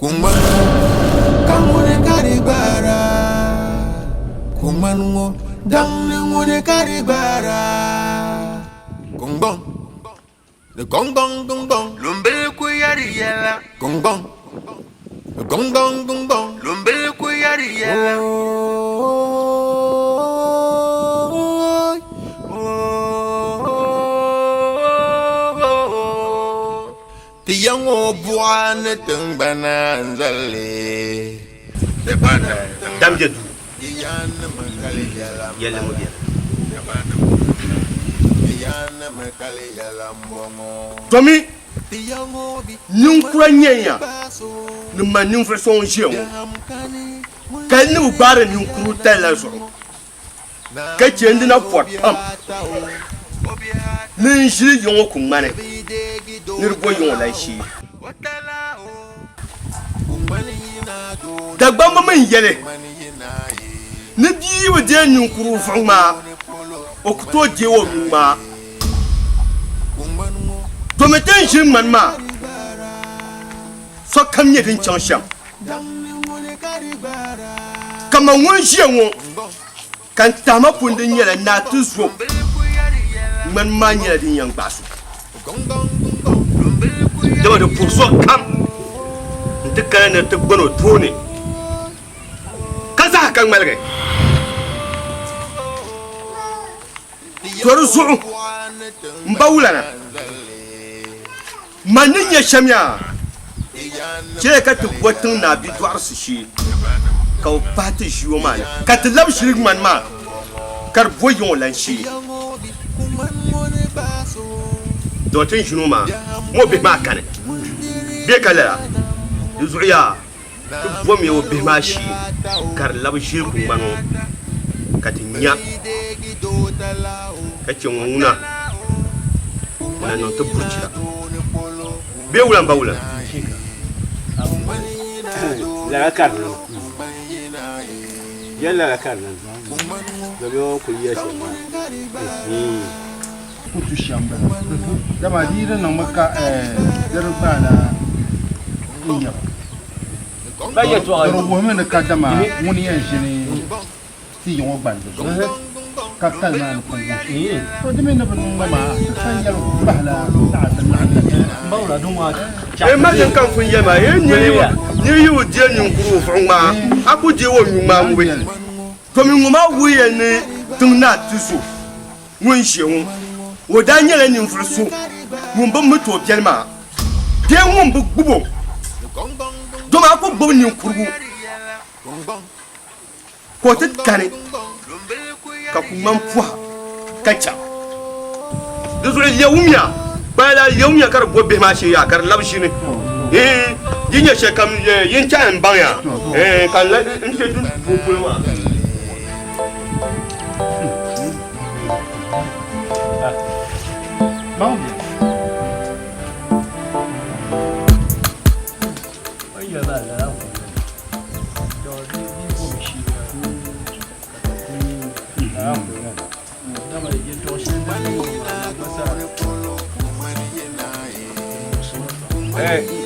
Kuŋgbani ŋɔ ka ŋuni ka di gbaara? Kuŋgbani ŋɔ daŋ ni ŋuni ka di gbaara? Kuŋgbɔŋ ni gɔŋgɔŋ gɔŋgɔŋ. Lumbili ku yɛri yɛla. Gɔŋgɔŋ ni gɔŋgɔŋ gɔŋgɔŋ. Lumbili ku yɛri yɛla. Ti ya ŋɔ buɣa ni tiŋgbana n-zali li. Dam je duu yɛlli ŋɔ beni. Domi ninkura nyɛya ni mali ninvuɣ so ŋun ʒiya ŋɔ ka ni bi gbaari ninkurigu tali la zuɣu. Ka chɛ n di na pɔri pam ni n ʒili ya ŋɔ ku ŋmani ni di bo ya ŋɔ lan shee. Dagbamba mi n-yɛli ni bia yi bi deei ninkurigu vuɣu ŋmaa, o ku tooi deei o nuu ŋmaa. Domi ti ni ʒili ŋmani maa, sokam nyɛ din chaŋ shɛm. Kaman ŋun ʒiya ŋɔ ka n tahima pun di nyɛla naa ti zo ŋmani maa nyɛla din yɛn gbaai so. Dama di puhi so kam nti kana ni ti gbani o tooni ka zaha ka ŋmaligi. To di zuɣu m ba wulana. Man ni nya shɛm yaa, chɛliya ka ti bo tiŋ naa bidɔɣirisi shee ka o pahi ti ʒii o maa ni, ka ti lab ʒili ŋmani maa ka di bo yiŋ o lan shee. Dama ti ni ʒini o maa ŋɔ bihi maa kani bee ka lala, di zuɣu yaa ti bomiya o bihi maa shee ka di lab ʒili ku ŋmani o ka ti nya ka chɛ ŋɔ ŋuna na niŋ ti burichira bee wula m-ba wula. Lala ka di niŋ. Yɛli lala ka di niŋ. Domi o kuli yɛli shɛm maa. Ku tu shɛm bala. Dama di yi di niŋmi ka di di gbaala n nyɛba. Di wuhimi ni kadama ŋuni yɛn ʒini ti yi ŋɔ gbandi zuɣu ka kali maa ni pun wuhi. To di mi ni bi niŋ maa ti ka yɛli bahila saɣa ti laɣim na ti Ee Martin ka n pun yɛli maa, ee niri yi bi deei ninkurigu vuɣu ŋmaa, a ku deei o nyu ŋmaa ŋubi. Domin ŋɔ maa wuhiya ni tiŋ naa ti zo. Ŋun ʒiya ŋɔ, o daa nyɛla ninvuɣ so ŋun bi mi ti o biɛli maa bee ŋun bi gbib o, dama a ku gbibi ninkurigu ka o ti kani ka ku ŋmani pɔha ka chaŋ. Di zuɣu lɛwumiya, kpalala lɛwumiya ka di bo bihi maa shee yaa ka di labi ʒini. Yi yi nya shɛlikam yin chahi m-baŋ ya, ka n kpe duu polo maa.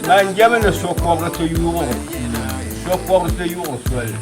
Man jɛmi ni so kɔbiri ti yuugi so kɔbiri ti yuugi soli.